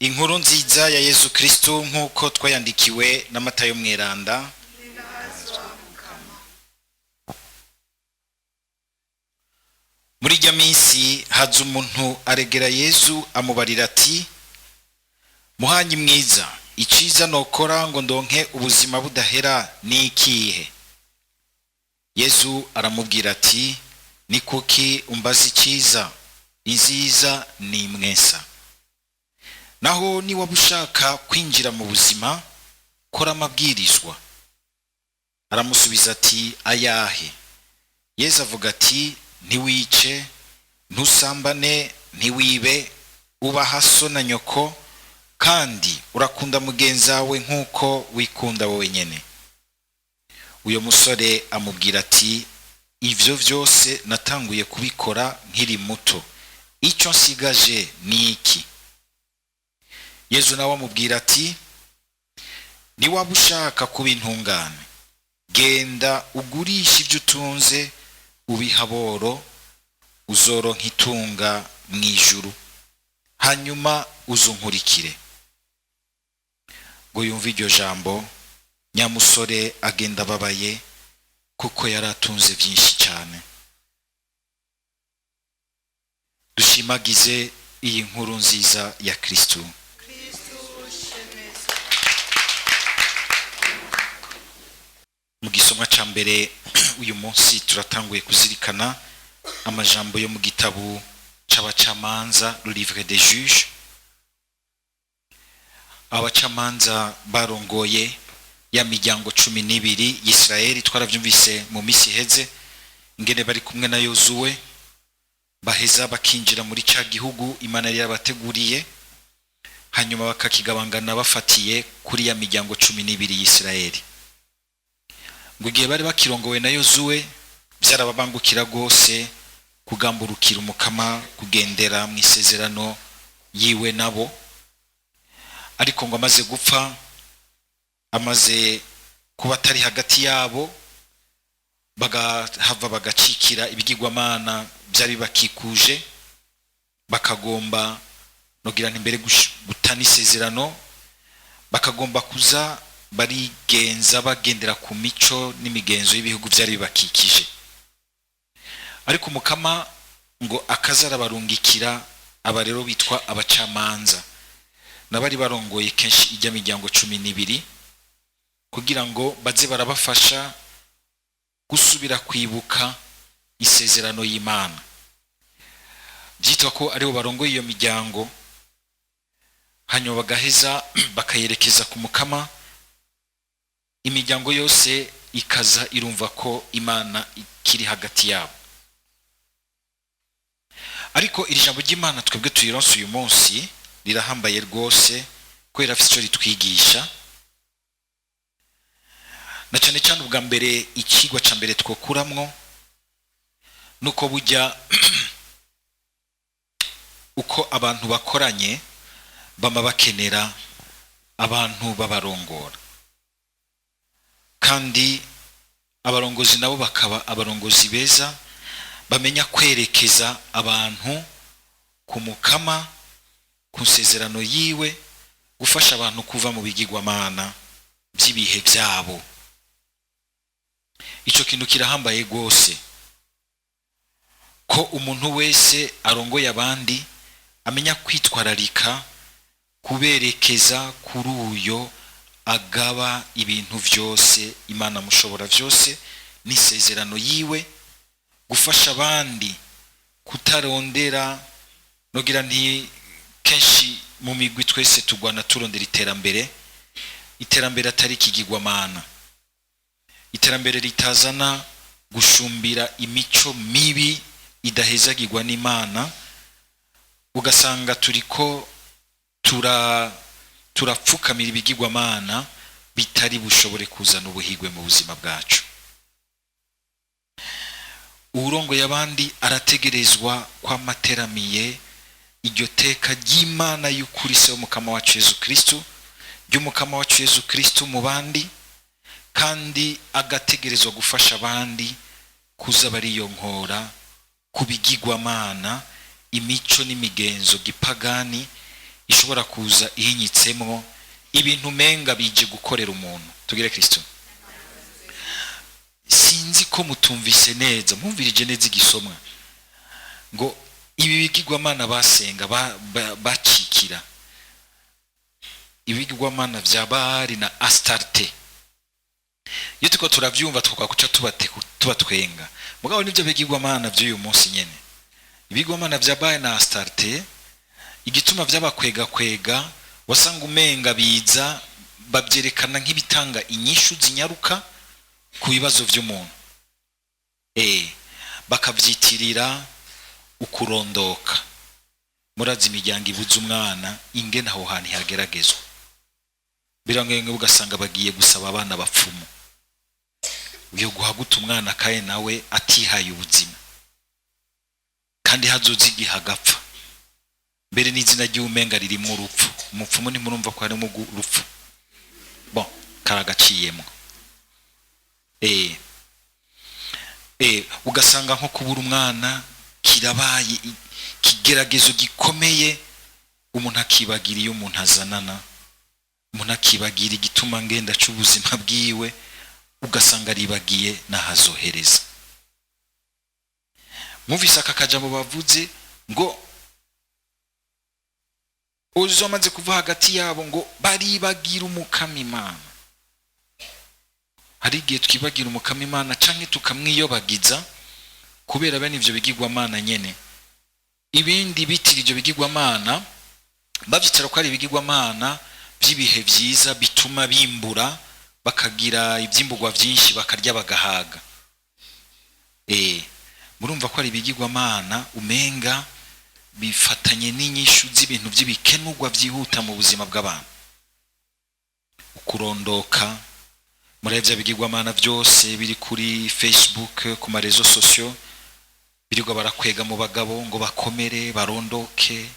Inkuru nziza ya Yezu Kristu nk'uko twayandikiwe na Matayo Mweranda. Muri irya minsi haza umuntu aregera Yezu amubarira ati: Muhanyi mwiza, iciza nokora ngo ndonke ubuzima budahera ni ikihe? Yezu aramubwira ati: Ni kuki umbaza iciza? Inziza ni imwesa. Naho niwaba ushaka kwinjira mu buzima, kora amabwirizwa. Aramusubiza ati: Ayahe? Yezu avuga ati: Ntiwice, ntusambane, ntiwibe, ubaha so na nyoko, kandi urakunda mugenzi wawe nk'uko wikunda wowe nyene. Uyo musore amubwira ati: Ivyo vyose natanguye kubikora nkiri muto, ico nsigaje ni iki? Yezu nawe amubwira ati: Niwaba ushaka kuba intungane, genda ugurishe ibyo utunze ubihe aboro, uzoronka itunga mu ijuru, hanyuma uzunkurikire. Ngo yumve iryo jambo, nyamusore agenda ababaye, kuko yari atunze byinshi cyane. Dushimagize iyi nkuru nziza ya Kristu. Mu gisomwa ca mbere uyu munsi turatanguye kuzirikana amajambo yo mu gitabo c'abacamanza, le livre des juges. Abacamanza barongoye ya miryango 12 y'Isirayeli, twaravyumvise mu misi iheze ingene bari kumwe na Yozuwe, baheza bakinjira muri ca gihugu Imana yari yabateguriye, hanyuma bakakigabangana bafatiye kuri ya miryango 12 y'Isirayeli. Ngo igihe bari bakirongowe na Yozuwe, byarababangukira rwose kugamburukira umukama, kugendera mu isezerano yiwe nabo. Ariko ngo amaze gupfa, amaze kuba atari hagati yabo, bagahava bagacikira ibigirwamana byari bibakikuje, bakagomba nogira imbere gutana isezerano, bakagomba kuza barigenza bagendera ku mico n'imigenzo y'ibihugu byari bibakikije. Ariko umukama ngo akaza arabarungikira aba rero bitwa abacamanza, nabari barongoye kenshi ijya miryango 12, kugira ngo baze barabafasha gusubira kwibuka isezerano y'Imana. Byitwa ko aribo barongoye iyo miryango, hanyuma bagaheza bakayerekeza ku mukama, imiryango yose ikaza irumva ko Imana ikiri hagati yabo. Ariko iri jambo ry'Imana twebwe tuyironse uyu munsi rirahambaye rwose, kubera afite icyo ritwigisha, na cyane cyane ubwa mbere ikigwa ca mbere twokuramwo nuko bujya uko abantu bakoranye bama bakenera abantu babarongora, kandi abarongozi nabo bakaba abarongozi beza bamenya kwerekeza abantu ku mukama, ku nsezerano yiwe, gufasha abantu kuva mu bigirwamana by'ibihe byabo. Ico kintu kirahambaye rwose, ko umuntu wese arongoye abandi amenya kwitwararika kuberekeza kuri uyo agaba ibintu vyose, Imana mushobora vyose n'isezerano yiwe, gufasha abandi kutarondera nogira nti kenshi mu migwi twese tugwana turondera iterambere, iterambere atari ikigirwamana, iterambere ritazana gushumbira imico mibi idahezagirwa n'Imana, ugasanga turiko turapfukamira ibigirwamana bitari bushobore kuzana ubuhigwe mu buzima bwacu. Uwurongoye abandi arategerezwa kwamateramiye iryo teka ry'Imana y'ukuri se w'umukama wacu Yezu Kristu, ry'umukama wacu Yezu Kristu mu bandi, kandi agategerezwa gufasha abandi kuza bariyonkora ku bigirwamana, imico n'imigenzo gipagani Ishobora kuza ihinyitsemwo ibintu menga bije gukorera umuntu. Tugire Kristo. Sinzi ko mutumvise neza, mwumvirije neza igisomwa ngo ibi bigirwamana basenga bacikira ibigirwamana vya Baali na Astarte. Iyo turiko turavyumva twakwakuca tubatwenga, mugabo nivyo bigirwamana vy'uyu munsi nyene. Ibigirwamana vya Baali na Astarte, igituma vyabakwega kwega, wasanga umenga biza babyerekana nk'ibitanga inyishu zinyaruka ku bibazo vy'umuntu, bakavyitirira ukurondoka. Murazi imiryango ibuze umwana ingene aho hantu ihageragezwa, birangenge ugasanga bagiye gusaba abana bapfumu uyo guhaguta umwana kaye nawe atihaye ubuzima, kandi hazoza igihe agapfa. Mbere n'izina ry'umenga ririmo urupfu, umupfumu ntimurumva ko harimo urupfu, bon karagaciyemwo. Ugasanga nko kubura umwana kirabaye ikigeragezo gikomeye, umuntu akibagira iyo umuntu azanana, umuntu akibagira igituma ngenda c'ubuzima bwiwe, ugasanga aribagiye n'ahazohereza. Mwumvise aka kajambo bavuze ngo uzo amaze kuva hagati yabo ngo baribagira Umukama Imana. Hari igihe twibagira Umukama Imana canke tukamwiyobagiza kubera bene ivyo bigirwamana nyene. Ibindi bitira ivyo bigirwamana bavyitira ko ari ibigirwamana by'ibihe vyiza bituma bimbura bakagira ivyimburwa vyinshi, bakarya bagahaga. Murumva ko ari ibigirwamana umenga bifatanye n'inyishu z'ibintu by'ibikenurwa byihuta mu buzima bw'abantu, ukurondoka. Murebye bigirwamana byose biri kuri Facebook, ku marezo sosio, birirwa barakwega mu bagabo ngo bakomere barondoke.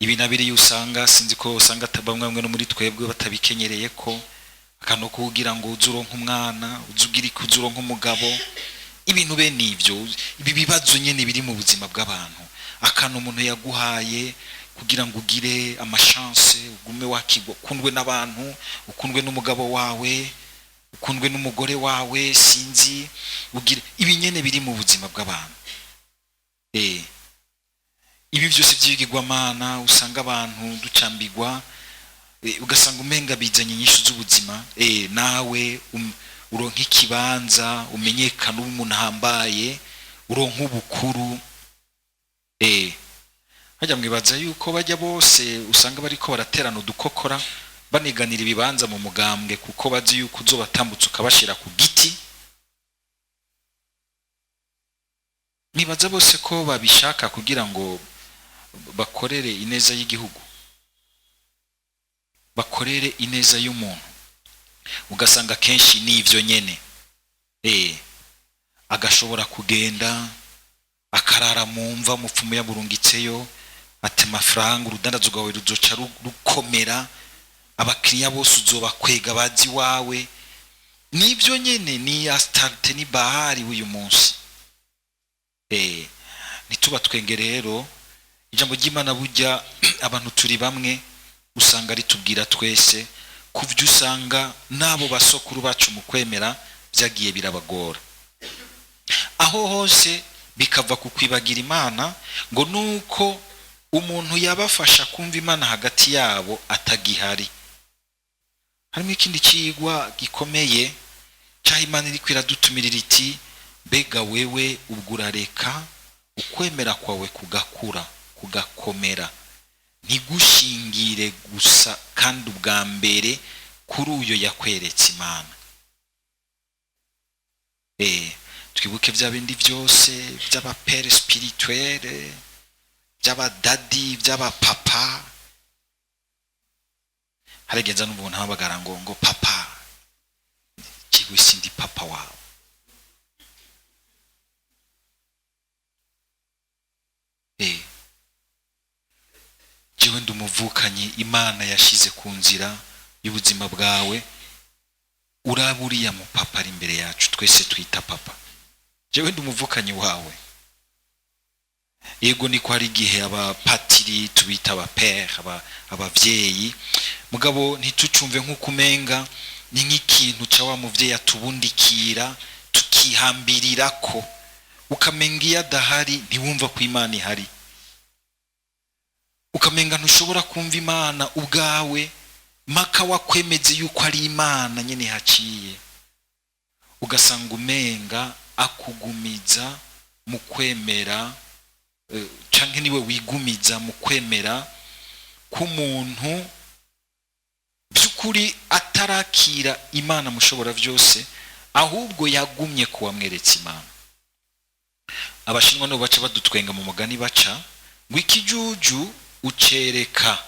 Ibi na biriya usanga, sinzi ko usanga bamwe bamwe no muri twebwe batabikenyereye ko akantu kugira ngo uze uronke umwana, uze ugire iki, uze uronke umugabo, ibintu bene ivyo. Ibi bibazo nyene biri mu buzima bw'abantu, akantu umuntu yaguhaye kugira ngo ugire amashance, ugume wakigwa, ukundwe n'abantu, ukundwe n'umugabo wawe, ukundwe n'umugore wawe, sinzi ugire ibi nyene biri mu buzima bw'abantu. Ibi byose by'ibigirwamana usanga abantu ducambigwa, ugasanga umenga bizanye inyishu z'ubuzima. Nawe uronka ikibanza, umenyekana, ube umuntu ahambaye, uronka ubukuru. Hajya mwibaza yuko bajya bose usanga bariko baraterana udukokora, baniganira ibibanza mu mugambwe, kuko bazi yuko uzobatambutsa ukabashira ku giti. Mwibaza bose ko babishaka kugira ngo bakorere ineza y'igihugu, bakorere ineza y'umuntu? Ugasanga kenshi n'ivyo nyene. Agashobora kugenda akarara mu mva, umupfumu yaburungitseyo ati amafaranga, urudandazo rwawe ruzoca rukomera, abakiriya bose uzobakwega bazi iwawe. Nibyo nyene, ni Astarte ni Bahari w'uyu munsi. Ntitubatwenge rero, ijambo ry'Imana burya abantu turi bamwe, usanga ritubwira twese kuvyo usanga n'abo basokuru bacu mu kwemera vyagiye birabagora. Aho hose bikava ku kwibagira Imana, ngo nuko umuntu yabafasha kumva Imana hagati yabo atagihari. Harimo ikindi cigwa gikomeye caho Imana iriko iradutumirira iti mbega wewe ubwo urareka ukwemera kwawe kugakura kugakomera, ntigushingire gusa kandi ubwa mbere kuri uyo yakweretse Imana. Twibuke vya bindi vyose vy'abapere spirituelle, by'abadadi, by'abapapa. Harigenza n'umuntu ahamagara ngo papa, jewe sindi papa wawe. Jewe ndi umuvukanyi Imana yashize ku nzira y'ubuzima bwawe. Uraba uriya mupapa ari imbere yacu twese twita papa, jewe ndi umuvukanyi wawe. Yego, niko hari igihe abapatiri tubita abapere, abavyeyi, mugabo ntitucumve nk'uko umenga ni nk'ikintu ca wa muvyeyi atubundikira tukihambirirako, ukamenga iyo adahari ntiwumva ko Imana ihari, ukamenga ntushobora kumva Imana ubwawe maka wakwemeze yuko ari Imana nyene haciye, ugasanga umenga akugumiza mu kwemera, canke niwe wigumiza mu kwemera k'umuntu by'ukuri atarakira Imana mushobora byose, ahubwo yagumye kuwamweretse Imana. Abashinwa nibo baca badutwenga mu mugani baca ngo ikijuju ucereka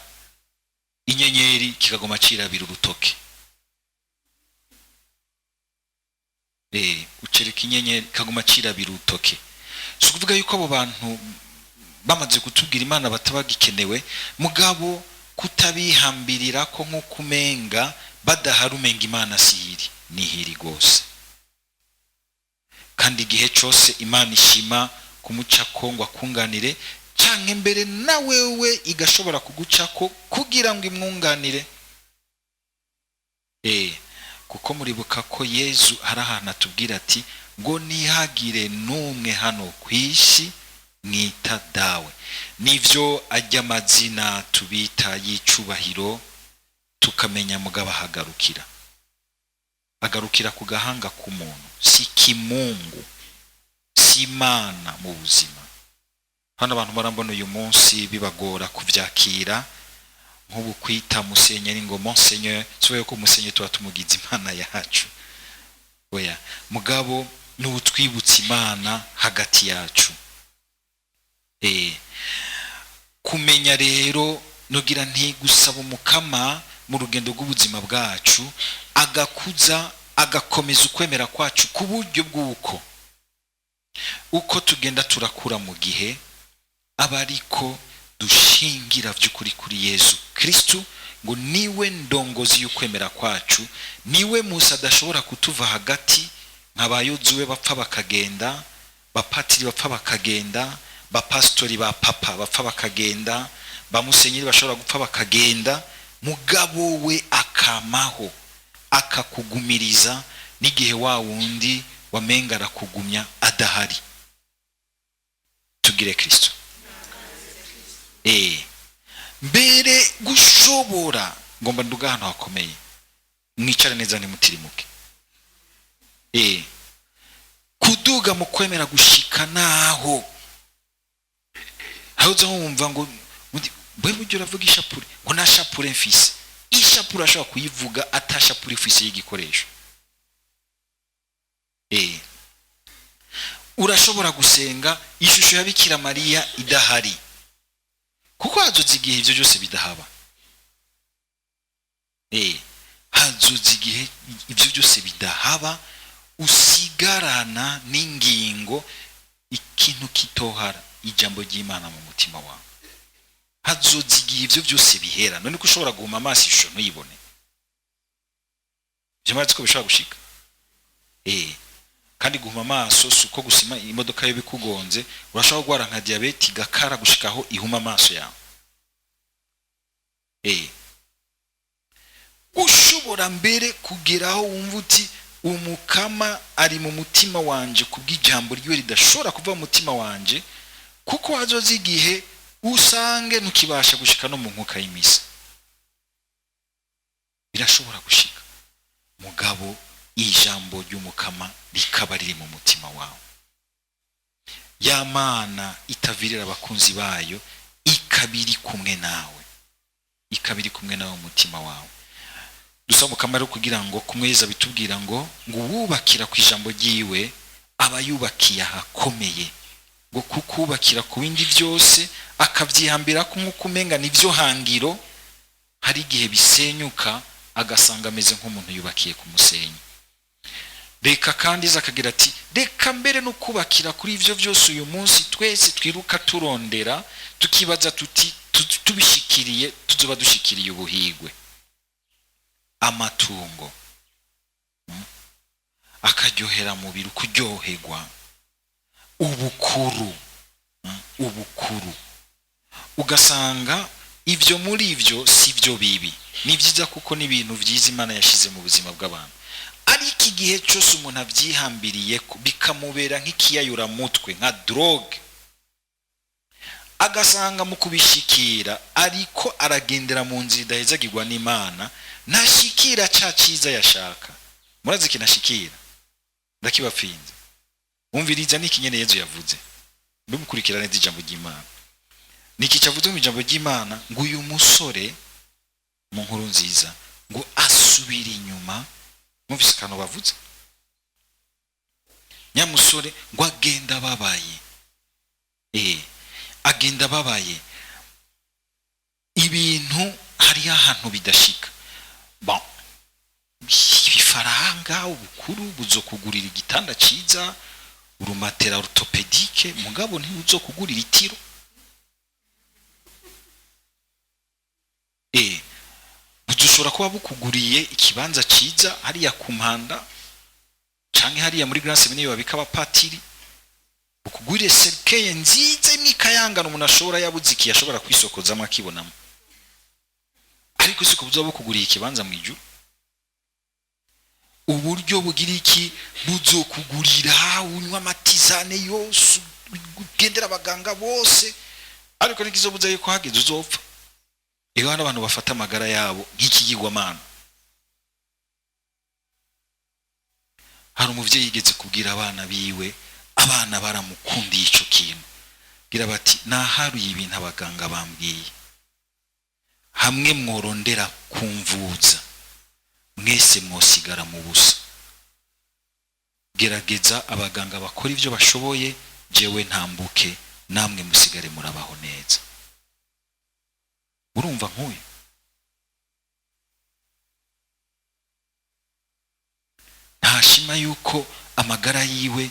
inyenyeri kikagoma cirabira urutoke. Ucereka inyenyeri kikagoma cirabira urutoke. Si ukuvuga yuko abo bantu bamaze kutubwira Imana batabagikenewe, mugabo kutabihambirira ko nk'uko umenga badahari umenga Imana sihiri, nihiri rwose. Kandi igihe cose Imana ishima kumucako ngo akunganire, canke mbere na wewe igashobora kugucako kugira ngo imwunganire. Kuko muribuka ko Yezu hari ahantu atubwira ati ngo nihagire n'umwe hano kw'isi mwita dawe. Nivyo ajya amazina tubita y'icubahiro tukamenya mugabo ahagarukira, agarukira ku gahanga k'umuntu, si kimungu, si Imana mu buzima. Hano abantu barambona uyu munsi bibagora kuvyakira, nk'ubu kwita musenyeri ngo monseigneur, si ko musenyeri tuba tumugize Imana yacu, oya, mugabo n'utwibutsa Imana hagati yacu. Kumenya rero nugira nti gusaba umukama mu rugendo rw'ubuzima bwacu agakuza agakomeza ukwemera kwacu ku buryo bw'uko uko tugenda turakura mu gihe aba ariko dushingira by'ukuri kuri Yezu Kristu, ngo niwe ndongozi y'ukwemera kwacu, niwe Musa adashobora kutuva hagati nka ba Yozuwe bapfa bakagenda, bapatiri bapfa bakagenda, bapasitori ba papa bapfa bakagenda, ba musenyeri bashobora gupfa bakagenda, mugabo we akamaho akakugumiriza n'igihe wa wundi wamenga arakugumya adahari. Tugire Kristo. Mbere gushobora ngomba nduga ahantu hakomeye, mwicare neza ntimutirimuke. Kuduga mu kwemera gushika naho aho uza wumva ngo mbe buryo uravuga ishapure, ngo nta shapure mfise. Ishapure ashobora kuyivuga atashapure ifise y'igikoresho. Urashobora gusenga ishusho ya Bikira Mariya idahari, kuko hazoza igihe ivyo byose bidahaba. Hazoza igihe ivyo byose bidahaba, usigarana n'ingingo ikintu kitohara, ijambo ry'Imana mu mutima wawe. Hazoza igihe ivyo byose bihera. None ko ushobora guhuma amaso ishusho ntuyibone, ivyo murazi ko bishobora gushika. Kandi guhuma amaso si uko gusima imodoka yo bikugonze, urashobora kurwara nka diyabete igakara gushikaho ihuma amaso yawe. Ushobora mbere kugeraho wumva uti umukama ari mu mutima wanje kubw'ijambo ryiwe ridashobora kuva mu mutima wanje, kuko hazoza igihe usange ntukibasha gushika no mu nkuka y'imisa. Birashobora gushika, mugabo ijambo ry'umukama rikaba riri mu mutima wawe. Ya Mana itavirira abakunzi bayo ikabiri kumwe nawe, ikabiri kumwe nawe mu mutima wawe. Dusaba umukama rero kugira ngo kumweza bitubwira ngo uwubakira ku ijambo ryiwe aba yubakiye ahakomeye, ngo kukubakira ku bindi byose akabyihambira ko nk'uko umenga nibyo hangiro, hari igihe bisenyuka agasanga ameze nk'umuntu yubakiye ku musenyi. Reka kandi akagira ati reka mbere no kubakira kuri ivyo byose uyu munsi twese twiruka turondera tukibaza tuti tubishikiriye tuzoba dushikiriye ubuhigwe. Amatungo akaryohera mubiri, kuryoherwa, ubukuru, Ubukuru. Ugasanga ibyo muri ibyo si byo bibi, ni byiza kuko ni ibintu byiza Imana yashyize mu buzima bw'abantu. Ariko igihe cyose umuntu abyihambiriye bikamubera nk'ikiyayuramutwe, nka drogue, agasanga mu kubishikira ariko aragendera mu nzira idahezagirwa n'Imana, ntashikira ca cyiza yashaka. Murazi ikintu ashikira? Ndakibapfinze. Umviriza n'iki nyene Yezu yavuze, bimukurikira neza ijambo ry'Imana. Niki cyavuze mu ijambo ry'Imana? Ngo uyu musore mu nkuru nziza ngo asubira inyuma. Mwumvise akantu bavuze? Nyamusore ngo agenda ababaye, agenda ababaye. Ibintu hariyo ahantu bidashika. Bon, ibifaranga, ubukuru buzokugurira igitanda ciza, urumatera orthopédique, mugabo ntibuzokugurira itiro. Buzoshobora kuba bukuguriye ikibanza ciza hariya ku Mpanda canke hariya muri Grand Seminaire babika abapatiri, bukugurire cercueil nziza imwe ikayangana, umuntu ashobora yabuze iki ashobora kwisokozamo akibonamo, ariko siko buzoba bukuguriye ikibanza mu ijuru. Uburyo bugira iki? Buzokugurira unywa amatizane yose, ugendera abaganga bose, ariko ntikizobuza yuko hageze uzopfa. Iyo hari abantu bafata amagara yabo nk'ikigirwamana. Hari umuvyeyi yigeze kubwira abana biwe, abana baramukundiye ico kintu, gira bati naharuye ibintu abaganga bambwiye, hamwe mworondera kumvuza mwese mwosigara mu busa. Gerageza abaganga bakora ibyo bashoboye, jewe ntambuke, namwe musigare murabaho neza. Urumva nk'uyu ntashima yuko amagara yiwe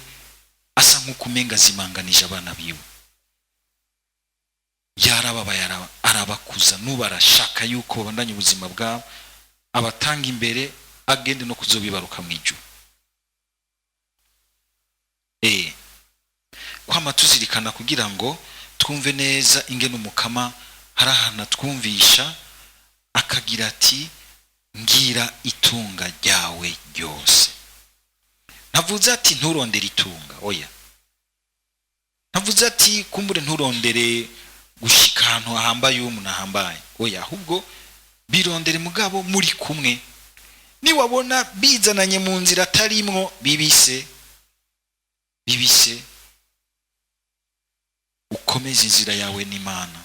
asa nk'ukumenga azimanganije abana biwe. Yarababaye, arabakuza, n'ubu arashaka yuko babandanya ubuzima bwabo, abatanga imbere, agende no kuzobibaruka mu ijuru. Kwama tuzirikana kugira ngo twumve neza ingene umukama hari ahantu atwumvisha akagira ati ngira itunga ryawe ryose. Ntavuze ati nturondere itunga, oya. Ntavuze ati kumbure nturondere gushika ahantu hahambaye umuntu ahambaye, oya, ahubwo birondere mugabo muri kumwe. Niwabona bizananye mu nzira atarimwo, bibise bibise, ukomeze inzira yawe n'Imana.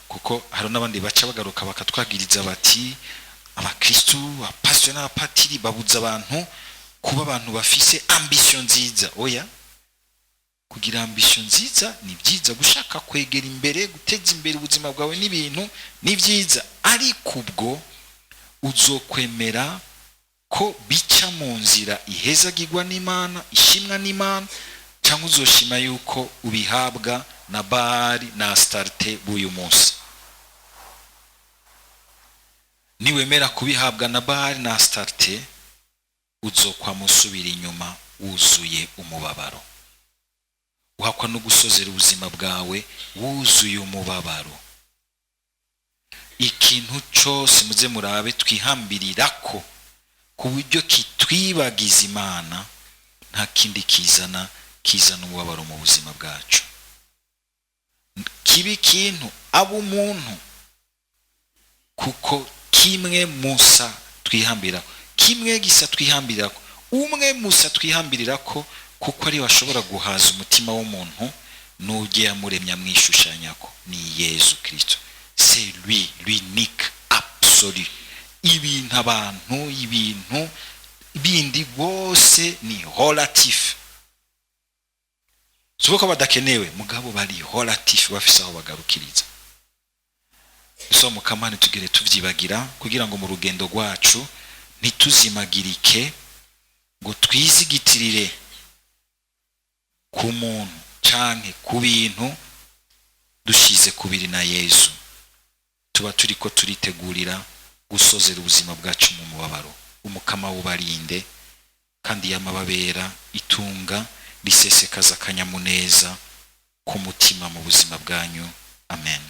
Kuko hari n'abandi baca bagaruka bakatwagiriza bati abakristu, abapasiteri n'abapatiri babuza abantu kuba abantu bafise ambition nziza. Oya, kugira ambition nziza ni byiza, gushaka kwegera imbere, guteza imbere ubuzima bwawe n'ibintu ni byiza, ariko ubwo uzokwemera ko bica mu nzira ihezagirwa n'Imana, ishimwa n'Imana, cyangwa uzoshima yuko ubihabwa na Baali na Astarte b'uyu munsi. Niwemera kubihabwa na Baali na Astarte, uzokwama usubira inyuma wuzuye umubabaro, uhakwa no gusozera ubuzima bwawe wuzuye umubabaro. Ikintu cyose muze murabe twihambirirako ku buryo kitwibagiza Imana, nta kindi kizana umubabaro mu buzima bwacu. Kibi kintu aba umuntu, kuko kimwe musa twihambirako, kimwe gisa twihambirako, umwe musa twihambirirako, kuko ari washobora guhaza umutima w'umuntu n'ujye yamuremye amwishushanyako, ni Yezu Kristo. C'est lui l'unique absolu. Ibintu abantu, ibintu bindi bose ni relatif. Suko ko badakenewe, mugabo bari relatif, bafise aho bagarukiriza. So mukamana tugere tuvyibagira kugira ngo mu rugendo rwacu ntituzimagirike, ngo twizigitirire ku muntu canke ku bintu dushize kubiri na Yezu. Tuba turiko turitegurira gusozera ubuzima bwacu mu mubabaro. Umukama wubarinde kandi yamababera itunga Risesekaza akanyamuneza k'umutima mu buzima bwanyu. Amen.